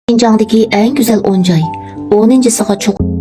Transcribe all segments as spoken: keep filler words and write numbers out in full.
شىنجاڭدىكى ئەڭ گۈزەل ئون جاي. ئونىنچىسىغا چوقۇم.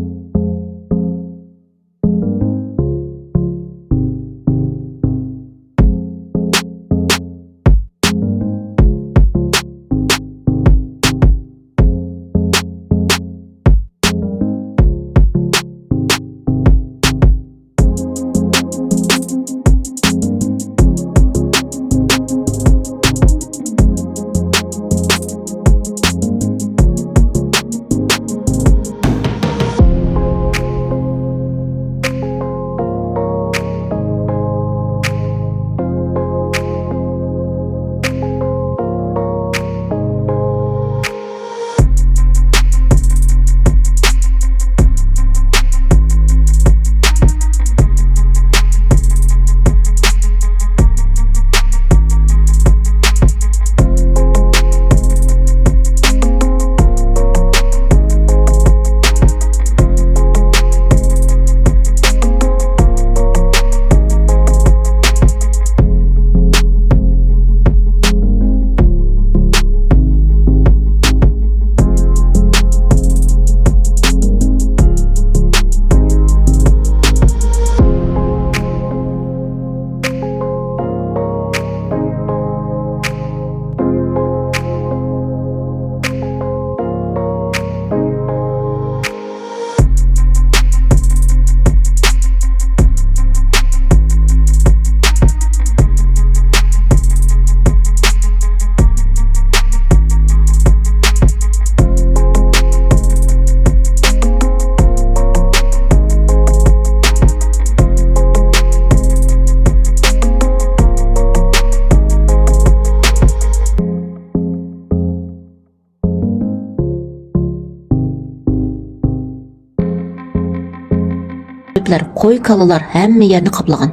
قوي، كالىلار ھەممە يەرنى قاپلىغان.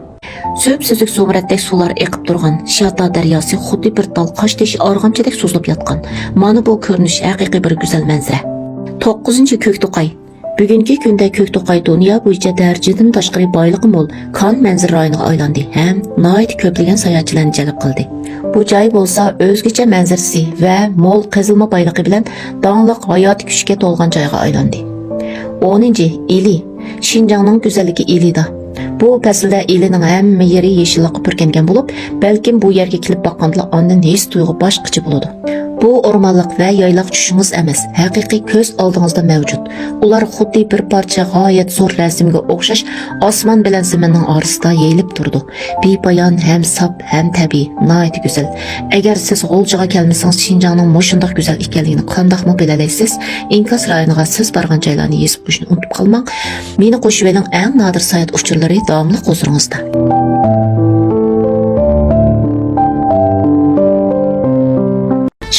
سۈپسۈزۈك زۇمرەتتەك سۇلار ئېقىپ تۇرغان شىياتا دەرياسى خۇددى بىر تال قاشتېشى ئارغامچىدەك سوزۇلۇپ ياتقان. مانا بۇ كۆرۈنۈش ھەقىقىي بىر گۈزەل مەنزىرە. توققۇزىنچى، كۆكتوقاي. بۈگۈنكى كۈندە كۆكتوقاي دۇنيا بويىچە دەرىجىدىن تاشقىرى بايلىقى مول كان مەنزىرە رايونىغا ئايلاندى ھەم ناھايىتى كۆپلىگەن ساياھەتچىلەرنى جەلپ قىلدى. بۇ جاي بولسا ئۆزگىچە مەنزىرىسى ۋە مول قېزىلما بايلىقى بىلەن داڭلىق ھاياتىي كۈچكە تولغان جايغا ئايلاندى. ئونىنچى، ئىلى. شىنجاڭنىڭ گۈزەللىكى ئىلىدا. بۇ پەسىلدە ئىلىنىڭ ھەممە يېرى يېشىللىققا پۈركەنگەن بولۇپ، بەلكىم بۇ يەرگە كېلىپ باققاندىلا ئاندىن ھېس تۇيغۇ باشقىچە بولىدۇ. بۇ ئورمانلىق ۋە يايلاق چۈشىڭىز ئەمەس، ھەقىقىي كۆز ئالدىڭىزدا مەۋجۇت. ئۇلار خۇددى بىر پارچە غايەت زور رەسىمگە ئوخشاش ئاسمان بىلەن زېمىننىڭ ئارىسىدا يېيىلىپ تۇرىدۇ. بىپايان ھەم ساپ ھەم تەبىئىي، ناھايىتى گۈزەل. ئەگەر سىز غۇلجىغا كەلمىسىڭىز، شىنجاڭنىڭ مۇشۇنداق گۈزەل ئىكەنلىكىنى قانداقمۇ بىلەلەيسىز؟ ئىنكاس رايونىغا سىز بارغان جايلارنى يېزىپ قويۇشنى ئۇنتۇپ قالماڭ. مېنى قوشۇۋېلىڭ، ئەڭ نادىر ساياھەت ئۇچۇرلىرى داۋاملىق ھۇزۇرىڭىزدا.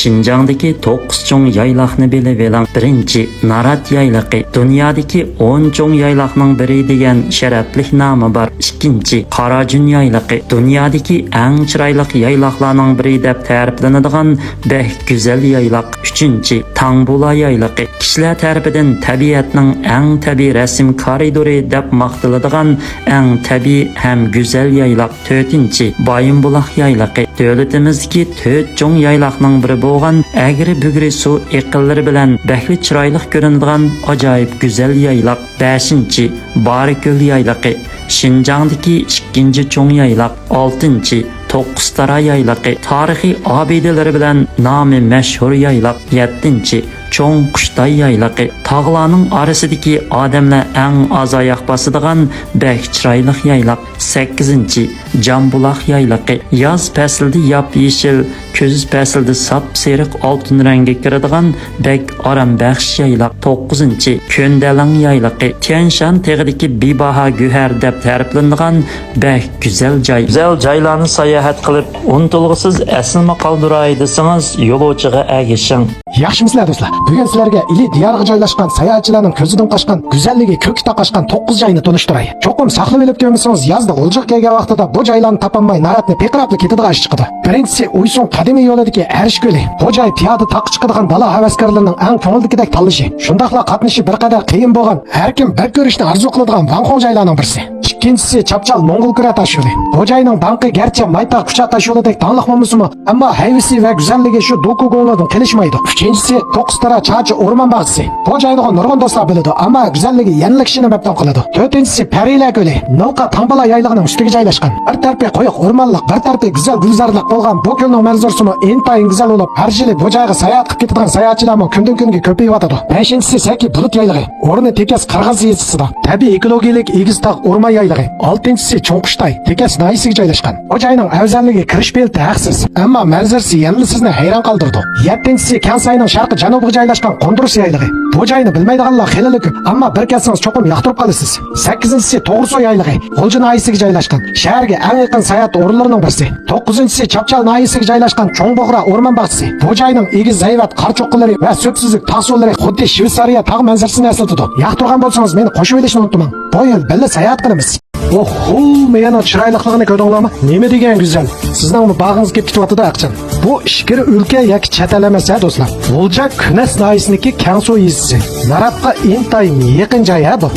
شىنجاڭدىكى توققۇز چوڭ يايلاقنى بىلىۋېلىڭ. بىرىنچى، نارات يايلىقى. دۇنيادىكى ئون چوڭ يايلاقنىڭ بىرى دېگەن شەرەپلىك نامى بار. ئىككىنچى، قاراجۈن يايلىقى. دۇنيادىكى ئەڭ چىرايلىق يايلاقلارنىڭ بىرى دەپ تەرىپلىنىدىغان بەك گۈزەل يايلاق. ئۈچىنچى، تاڭبۇلا يايلىقى. كىشىلەر تەرىپىدىن تەبىئەتنىڭ ئەڭ تەبىئىي رەسىم كارىدورى دەپ ماختىلىدىغان ئەڭ تەبىئىي ھەم گۈزەل يايلاق. تۆتىنچى، بايىنبۇلاق يايلىقى. دۆلىتىمىزدىكى تۆت چوڭ يايلاقنىڭ بىرى بولغان ئەگرى-بۈگرى سۇ ئېقىنلىرى بىلەن بەكلا چىرايلىق كۆرۈنىدىغان ئاجايىپ گۈزەل يايلاق. بەشىنچى، بارىكۆل يايلىقى. شىنجاڭدىكى ئىككىنچى چوڭ يايلاق. ئالتىنچى، توققۇزتارا يايلىقى. تارىخىي ئابىدىلىرى بىلەن نامى مەشھۇر يايلاق. يەتتىنچى، چوڭ قۇشتاي يايلىقى. تاغلارنىڭ ئارىسىدىكى ئادەملەر ئەڭ ئاز ئاياق باسىدىغان بەك چىرايلىق يايلاق. سەككىزىنچى، جامبۇلاق يايلىقى. ياز پەسلىدە ياپيېشىل، كۈز پەسلىدە ساپسېرىق ئالتۇن رەڭگە كىرىدىغان بەك ئارام بەخش يايلاق. توققۇزىنچى، كۆندەلەڭ يايلىقى. تيەنشان تېغىدىكى بىباھا گۆھەر دەپ تەرىپلىنىدىغان بەك گۈزەل جاي. گۈزەل جايلارنى ساياھەت قىلىپ، ئۇنتۇلغۇسىز ئەسلىمە قالدۇراي دېسىڭىز، يولۇچىغا ئەگىشىڭ. ياخشىمۇسىلەر دوستلار؟ بۈگۈن سىلەرگە ئىلى دىيارىغا جايلاشقان ساياھەتچىلەرنىڭ كۆزىدىن قاچقان گۈزەللىكى كۆكتە قاچقان توققۇز جاينى تونۇشتۇراي. چوقۇم ساقلاپ ئېلىپ كۆرمىسىڭىز، يازدا غۇلجىغا كەلگەن ۋاقتىدا بۇ جايلارنى تاپالماي ناراتنى پىرقىراپلا كېتىدىغان ئىش چىقىدۇ. بىرىنچىسى، ئۇيسۇڭ قەدىمىي يولىدىكى ئەرش كۆلى. بۇ جاي پىيادە تاغقا چىقىدىغان بالا ھەۋەسكارلىرىنىڭ ئەڭ كۆڭۈلدىكىدەك تاللىشى. شۇنداقلا قاتنىشى بىر قەدەر قىيىن بولغان، ھەر كىم بىر كۆرۈشنى ئارزۇ قىلىدىغان ۋاڭخۇڭ جايلارنىڭ بىرسى. ئىككىنچىسى چاپچال موڭغۇلكۈرە تاش يولى. بۇ جاينىڭ داڭقى گەرچە مايتاغ كۇچا تاش يولىدەك داڭلىق بولمىسىمۇ، ئەمما ھەيۋىسى ۋە گۈزەللىكى شۇ دوكۇگۇڭلىدىن قېلىشمايدۇ. ئۈچىنچىسى توققۇزتارا چاچا ئورمان باغچىسى. بۇ جاينىغۇ نۇرغۇن دوستلار بىلىدۇ، ئەمما گۈزەللىكى يەنىلا كىشىنى مەپتۇن قىلىدۇ. تۆتىنچىسى پەرىلەر كۆلى. نىلقا تاڭبالا يايلىقىنىڭ ئۈستىگە جايلاشقان. بىر تەرىپى قويۇق ئورمانلىق، بىر تەرىپى گۈزەل گۈلزارلىق بولغان بۇ كۆلنىڭ مەنزىرىسىمۇ ئىنتايىن گۈزەل بولۇپ، ھەر يىلى بۇ جايغا ساياھەت قىلىپ كېتىدىغان ساياھەتچىلەرمۇ كۈندىن-كۈنگە كۆپىيىۋاتىدۇ. بەشىنچىسى سەككى بۇلۇت يايلىقى. ئورنى تېكەس قىرغىز يېزىسىدا. تەبىئىي ئېكولوگىيەلىك ئېگىز تاغ ئورمان يايلىقى. ئالتىنچىسى چوڭقۇشتاي، تېكەس ناھىيەسىگە جايلاشقان. بۇ جاينىڭ ئەۋزەللىكى كىرىش بېلىتى ھەقسىز، ئەمما مەنزىرىسى يەنىلا سىزنى ھەيران قالدۇرىدۇ. يەتتىنچىسى كەڭساينىڭ شەرقىي جەنۇبىغا جايلاشقان قوندۇرۇس يايلىقى. بۇ جاينى بىلمەيدىغانلار خېلىلا كۆپ، ئەمما بىر كەلسىڭىز چوقۇم ياقتۇرۇپ قالىسىز. سەككىزىنچىسى توغرىسۇ يايلىقى، غۇلجا ناھىيەسىگە جايلاشقان، شەھەرگە ئەڭ يېقىن ساياھەت ئورۇنلىرىنىڭ بىرسى. توققۇزىنچىسى چاپچال ناھىيەسىگە جايلاشقان چوڭ بۇغرا ئورمان باغچىسى. بۇ جاينىڭ ئېگىز ھەيۋەت قار چوققىلىرى ۋە سۈپسۈزۈك تاغ سۇلىرى خۇددى شۋېتسارىيە تاغ مەنزىرىسىنى ئەسلىتىدۇ. ياقتۇرغان بولسىڭىز مېنى قوشۇۋېلىشنى ئۇنتۇماڭ. بۇ يىل بىللە ساياھەت قىلىمىز. ئوھو، مېيەنىڭ چىرايلىقلىقىنى كۆردۈڭلارمۇ؟ نېمە دېگەن گۈزەل! سىزنىڭمۇ باغىڭىز كېلىپ كېتىۋاتىدۇ ئەخچان. بۇ ئىچكىرى ئۆلكە ياكى چەت ئەل ئەمەس ھە دوستلار. غۇلجا كۈنەس ناھىيەسىنىڭكى كەڭسۇ يېزىسى. ناراتقا ئىنتايىن يېقىن جاي ھە بۇ.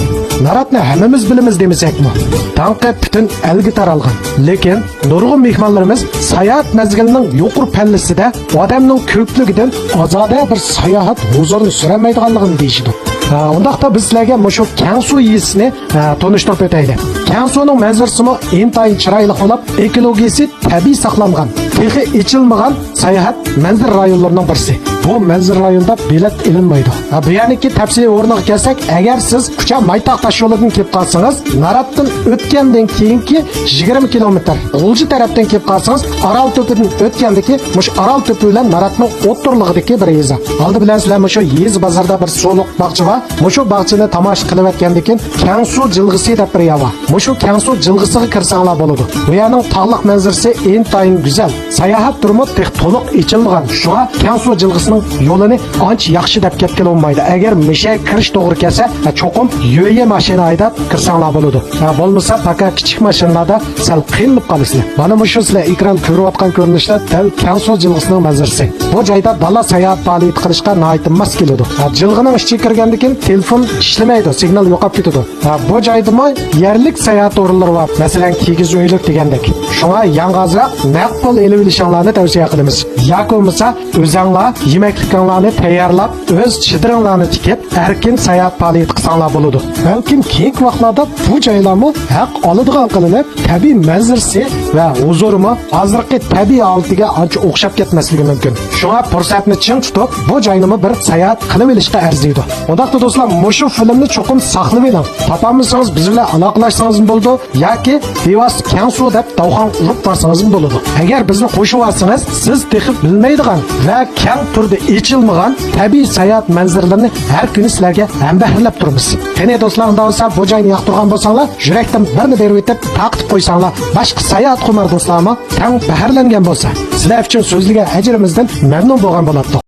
ناراتنى ھەممىمىز بىلىمىز دېمىسەكمۇ، داڭقى پۈتۈن ئەلگە تارالغان. لېكىن نۇرغۇن مېھمانلىرىمىز ساياھەت مەزگىلىنىڭ يۇقىرى پەللىسىدە ئادەمنىڭ كۆپلۈكىدىن ئازادە بىر ساياھەت ھۇزۇرىنى سۈرەلمەيدىغانلىقىنى دېيىشىدۇ. ھە، ئۇنداقتا بىز سىلەرگە مۇشۇ كەڭسۇ يېزىسىنى، ھە، تونۇشتۇرۇپ ئۆتەيلى. كەڭسۇنىڭ مەنزىرىسىمۇ ئىنتايىن چىرايلىق بولۇپ، ئېكولوگىيىسى تەبىئىي ساقلانغان، تېخى ئېچىلمىغان ساياھەت مەنزىرە رايونلىرىنىڭ بىرسى. بۇ مەنزىرە رايونىدا بېلەت ئېلىنمايدۇ. ھە، بۇ يەرنىڭكى تەپسىلىي ئورنىغا كەلسەك، ئەگەر سىز كۇچا مايتاغ تاش يولىدىن كېلىپ قالسىڭىز، ناراتتىن ئۆتكەندىن كېيىنكى يىگىرمە كىلومېتىر، غۇلجا تەرەپتىن كېلىپ قالسىڭىز، ئارال تۆپىدىن ئۆتكەندىكى، مۇشۇ ئارال تۆپى بىلەن ناراتنىڭ ئوتتۇرىلىقىدىكى بىر يېزا. ئالدى بىلەن سىلەر مۇشۇ يېزا بازىرىدا بىر سۇلۇق باغچە بار. مۇشۇ باغچىنى تاماشا قىلىۋەتكەندىن كېيىن، كەڭسۇ جىلغىسى دەپ بىر يەر بار. مۇشۇ كەڭسۇ جىلغىسىغا كىرسەڭلار بولىدۇ. بۇ يەرنىڭ تاغلىق مەنزىرىسى ئىنتايىن گۈزەل. ساياھەت تۈرىمۇ تېخى تولۇق ئېچىلمىغان. شۇڭا كەڭسۇ جىلغىسىنىڭ يولىنى ئانچە ياخشى دەپ كەتكىلى بولمايدۇ. ئەگەر مۇشۇ يەرگە كىرىش توغرا كەلسە، چوقۇم يۆيە ماشىنا ھەيدەپ كىرسەڭلار بولىدۇ. ھە، بولمىسا پاكا كىچىك ماشىنىلاردا سەل قىينىلىپ قالىسىلەر. مانا مۇشۇ سىلەر ئېكران كۆرۈۋاتقان كۆرۈنۈشلەر دەل كەڭسۇ جىلغىسىنىڭ مەنزىرىسى. بۇ جايدا دالا ساياھەت پائالىيىتى قىلىشقا ناھايىتى ماس كېلىدۇ. ھە، جىلغىنىڭ ئىچىگە كىرگەندىن كېيىن تېلېفون ئىشلىمەيدۇ، سىگنال يوقاپ كېتىدۇ. ھە، بۇ جايدىمۇ يەرلىك ساياھەت ئورۇنلىرى بار، مەسىلەن، كىگىز ئۆيلۈك دېگەندەك. شۇڭا ياڭغازراق نەق پۇل ئېلىۋېلىشىڭلارنى تەۋسىيە قىلىمىز. ياكى بولمىسا ئۆزەڭلار يېمەكلىكىڭلارنى تەييارلاپ، ئۆز چېدىرىڭلارنى تىكىپ، ئەركىن ساياھەت پائالىيىتى قىلساڭلار بولىدۇ. بەلكىم كېيىنكى ۋاقىتلاردا بۇ جايلارمۇ ھەق ئالىدىغان قىلىنىپ، تەبىئىي مەنزىرىسى ۋە ھۇزۇرىمۇ ھازىرقى تەبىئىي ھالىتىگە ئانچە ئوخشاپ كەتمەسلىكى مۇمكىن. شۇڭا پۇرسەتنى چىڭ تۇتۇپ، بۇ جاينىمۇ بىر ساياھەت قىلىۋېلىشقا ئەرزىيدۇ. ئۇنداقتا دوستلار، مۇشۇ فىلىمنى چوقۇم ساقلىۋېلىڭ. تاپالمىسىڭىز بىز بىلەن ئالاقىلەشسىڭىزمۇ بولىدۇ ياكى بىۋاسىتە كەڭسۇ دەپ داۋخان ئۇرۇپ بارسىڭىزمۇ بولىدۇ. ئەگەر بىزنى قوشۇۋالسىڭىز، سىز تېخى بىلمەيدىغان ۋە كەڭ تۈردە ئېچىلمىغان تەبىئىي ساياھەت مەنزىرىلىرىنى ھەر كۈنى سىلەرگە ھەمبەھىرلەپ تۇرىمىز. قېنى دوستلار، ئۇنداق بولسا بۇ جاينى ياقتۇرغان بولساڭلار، يۈرەكتىن بىرنى بېرىۋېتىپ تارقىتىپ قويساڭلار، باشقا ساياھەتخۇمار دوستلارمۇ تەڭ بەھرىلەنگەن بولسا. سىلەر ئۈچۈن سۆزلىگەن ئەجرىمىزدىن مەمنۇن بولغان بولاتتۇق.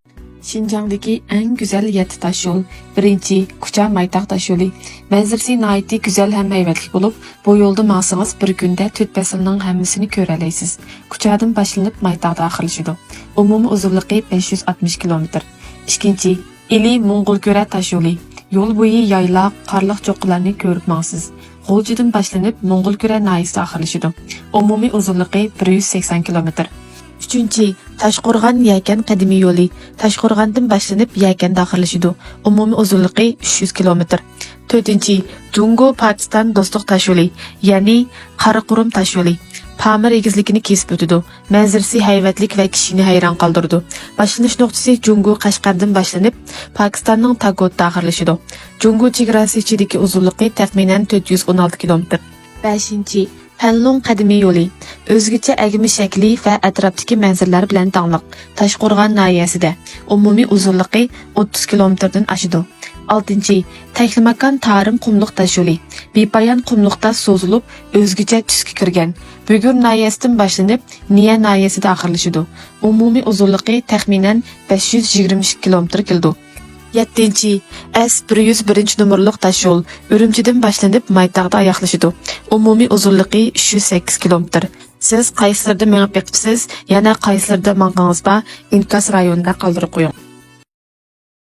شىنجاڭدىكى ئەڭ گۈزەل يەتتە تاش يول. بىرىنچى، كۇچا مايتاغ تاش يولى. مەنزىرىسى ناھايىتى گۈزەل ھەم ھەيۋەتلىك بولۇپ، بۇ يولدا ماڭسىڭىز بىر كۈندە تۆت پەسىلنىڭ ھەممىسىنى كۆرەلەيسىز. كۇچادىن باشلىنىپ مايتاغدا ئاخىرلىشىدۇ. ئومۇمىي ئۇزۇنلۇقى بەش يۈز ئاتمىش كىلومېتىر. ئىككىنچى، ئىلى موڭغۇلكۈرە تاش يولى. يول بويى يايلاق، قارلىق چوققىلارنى كۆرۈپ ماڭىسىز. غۇلجىدىن باشلىنىپ موڭغۇلكۈرە ناھىيەسىدە ئاخىرلىشىدۇ. ئومۇمىي ئۇزۇنلۇقى بىر يۈز سەكسەن كىلومېتىر. ئۈچىنچى، تاشقورغان يەكەن قەدىمىي يولى. تاشقورغاندىن باشلىنىپ يەكەندە ئاخىرلىشىدۇ. ئومۇمىي ئۇزۇنلۇقى ئۈچ يۈز كىلومېتىر. تۆتىنچى، جۇڭگو پاكىستان دوستلۇق تاش يولى، يەنى قاراقۇرۇم تاش يولى. پامىر ئېگىزلىكىنى كېسىپ ئۆتىدۇ. مەنزىرىسى ھەيۋەتلىك ۋە كىشىنى ھەيران قالدۇرىدۇ. باشلىنىش نۇقتىسى جۇڭگو قەشقەردىن باشلىنىپ، پاكىستاننىڭ تاكوتتا ئاخىرلىشىدۇ. جۇڭگو چېگراسى ئىچىدىكى ئۇزۇنلۇقى تەخمىنەن تۆت يۈز ئون ئالتە كىلومېتىر. بەشىنچى، پەنلۇڭ قەدىمىي يولى. ئۆزگىچە ئەگمە شەكلى ۋە ئەتراپتىكى مەنزىرىلەر بىلەن داڭلىق. تاشقورغان ناھىيەسىدە. ئومۇمىي ئۇزۇنلۇقى ئوتتۇز كىلومېتىردىن ئاشىدۇ. ئالتىنچى، تەكلىماكان تارىم قۇملۇق تاش يولى. بىپايان قۇملۇقتا سوزۇلۇپ، ئۆزگىچە تۈسكە كىرگەن. بۈگۈر ناھىيەسىدىن باشلىنىپ، نىيە ناھىيەسىدە ئاخىرلىشىدۇ. ئومۇمىي ئۇزۇنلۇقى تەخمىنەن بەش يۈز يىگىرمە ئىككى كىلومېتىر كېلىدۇ. يەتتىنچى، ئەس بىر يۈز بىرىنچى نومۇرلۇق تاش يول ئۈرۈمچىدىن باشلىنىپ مايتاغدا ئاياغلىشىدۇ. ئومۇمىي ئۇزۇنلۇقى ئۈچ يۈز سەككىز كىلومېتىر. سىز قايسىلىرىدا مېڭىپ بېقىپسىز؟ يەنە قايسىلىرىدا ماڭغىڭىز بار؟ ئىنكاس رايونىدا قالدۇرۇپ قويۇڭ.